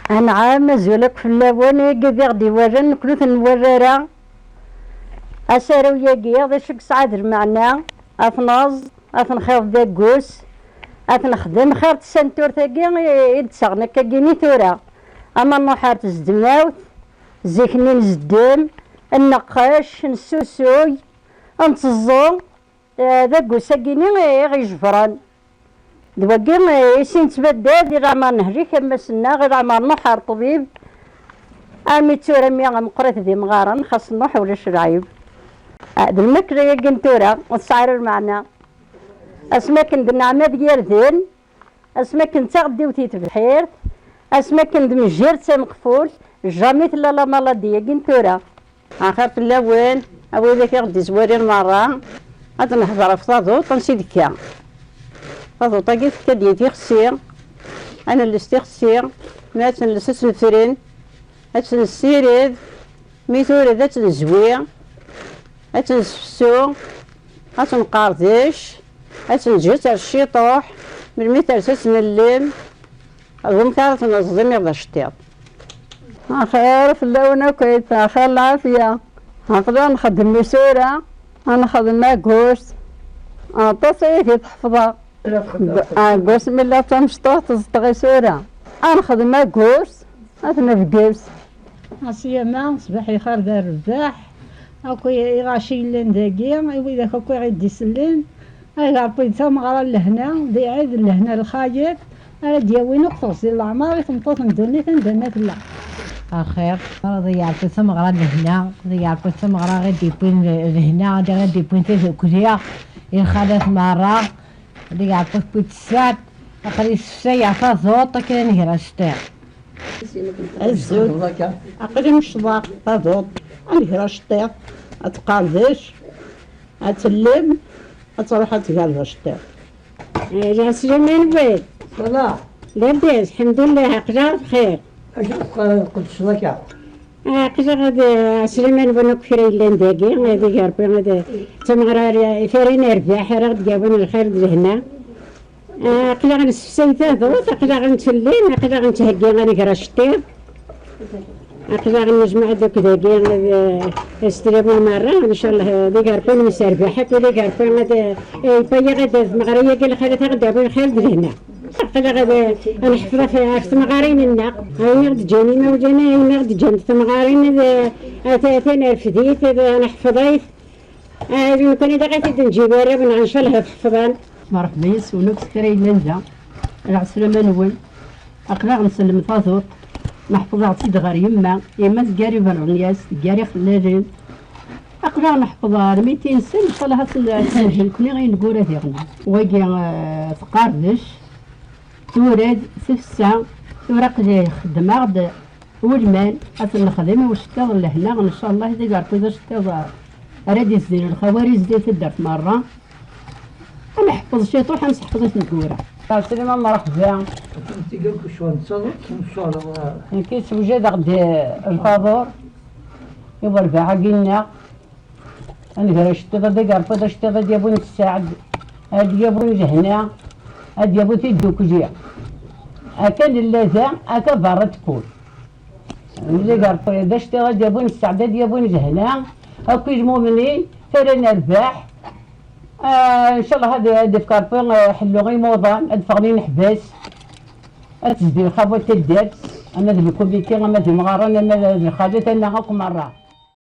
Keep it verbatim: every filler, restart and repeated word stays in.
Anɛam, azul akk fell-awen, wigi d iɣ-d-iwalan, nekkni ur ten-nwala ara. Asaru-yagi, d acu i yesɛa d lmeɛna, ad t-neẓ, ad t-nxiḍ d aggus, ad t-nexdem xir n tsanturt-agi i, i d-ssaɣen akkagini tura. Ama nruḥ ar tezdmawt, zik-nni nzeddem, nneqqec, nessusuy, nteẓẓu, eh, d aggus-agi-ni i ɣ-ijebren. D wagi, eh, i s-nettbaddal di leɛmer n ahlik, am wass-nneɣ, i leɛmer nruḥ ar ṭṭbib, armi d tura mi meqqrit d imɣaren, xas nruḥ ulac lɛib. Ah, d lmakla-agi n tura, ur tesɛi ara lmeɛna. Asmi akken d nneɛma d yirden, asmi akken d taɣeddiwt i tebḥirt, asmi akken d mejjir d tameqfult, jamais tella la maladie-agi n tura. Axir fell-awen, a widak i ɣ-d-izwalin merra, ad nehder ɣef taḍuṭ ansi d-tekka. Taḍuṭ-agi tekka-d i tixsi, ad nelles tixsi, mi ad tt-nelles ad tt-nefren, ad tt-nessired, mi tured ad tt-nezwi, ad tt-nsefsu, ad tt-nqerdec, ad tt-neǧǧ ad terr ciṭuḥ, melmi tersa ad tt-nellem, d wamek ara tt-neẓḍim iḍ aceṭṭiḍ. Axir fell-awen akk, axir lɛafya. Aql-aɣ nxeddem isura, ad nxedm aggus. Aṭas ayagi tḥefḍeɣ. Aggus mi lliɣ d tamecṭuḥt ẓeṭṭeɣ isura. Ad nxedm aggus, ad t-nebges. Ɛeslama, ṣṣbeḥ ixir d rrbeḥ. Akk i, i ɣaci yellan dagi, i widak akk i ɣ-d-isellen. Ay d Ṛebbi d tameɣra n lehna, d iɛid n lehna lxayed, ara d-yawin akk teɣzi n leɛmer i tmeṭṭut n ddunit anda ma tella. Axir, d Ṛebbi d tameɣra n lehna, d Ṛebbi d tameɣra i d-yewwin lehna, i d-yewwin tadukli i lxalat merra, d Ṛebbi d sseɛd, aql-i sefsayeɣ taḍuṭ akken ad nger aceṭṭiḍ. Azul. Aql-i mecḍeɣ taḍuṭ, ad nger aceṭṭiḍ, ad tqerdec, ad tellem, ad truḥ ad tger d aceṭṭiḍ. Eh, lɛeslama-nwen. Ṣṣalaḥ. Labas, lḥemdullah, aql-aɣ bxir. Acu teqdceḍ akka? Aql-aɣ ad, eh, ɛeslama-nwen akk kra yellan dagi, ad ig Ṛebbi, ad, eh, d tameɣra ara, ara nerbeḥ, ara ɣ-d-yawin lxir d lehna. Aql-aɣ nessefsay taḍuṭ, aql-aɣ nettellem, aql-aɣ nettheggi ad nger aceṭṭiḍ. Aql-aɣ nejmeɛ-d akk dagi, eh, s tlawin merra, ncallah, eh, d ig Ṛebbi ad nemserbeḥ akk, d ig Ṛebbi ad, eh, yewwi-yaɣ-d tmeɣra-agi lxalat, ad ɣ-d-awin lxir d lehna. Aql-aɣ ad, eh, ad neḥfeḍ ɣef, ɣef temɣarin-nneɣ, ayen i ɣ-d-ǧǧan imawlan, ayen i ɣ-d-ǧǧant temɣarin, ad, eh, ad, ad nerfed-it, ad, ad neḥfeḍ-it. Ah, d nekkni daɣ i t-id-nǧib arraw-nneɣ, ncallah ad t-ḥefḍen. Merḥba yes-wen akk s kra yellan da. Lɛeslama-nwen. Aql-aɣ nsellem taḍuṭ, neḥfeḍ-aɣ-tt-id ɣer yemma. Yemma tger ibernyas, tger ixellalen. Aql-aɣ neḥfeḍ armi tin sin, ncallah ad ten-, ad ten-neǧǧ nekkni i ineggura diɣen. Wagi, eh, tqerdec, turad, tefsa, tura aql-i xeddmeɣ-d. Ulman, ad ten-nexdem i uceṭṭiḍ n lehna, ncallah, d ig Ṛebbi d aceṭṭiḍ ara d-izdin lxawa, ara izdin taddart merra. Ad neḥfeḍ ciṭuḥ, ad nesseḥfeḍ i tneggura. Ɛeslama, merḥba. Tigawt ur ccɣel nettaḍ, ur ccɣel, uh, nekk ssewjadeɣ-d lfaḍur i werbaɛ-agi-nneɣ. Ad nger aceṭṭiḍ, ad ig Ṛebbi d aceṭṭiḍ, ad d-yawin sseɛd, ad d-yawin lehna, ad d-yawin tiddukli. Akka nella da, akka berra tekkul. Ad ig Ṛebbi d aceṭṭiḍ, ad d-yawin sseɛd, ad d-yawin lehna, akk i lmumnin, tara nerbeḥ. Ah, ncallah ad, ad d-ifk Ṛebbi, ah, ḥellu i imuḍan, ad ffɣen ineḥbas, ad tezdi lxawa n taddart, ama d lkumiti, ama d imɣaren, ama d lxalat, ama akk merra.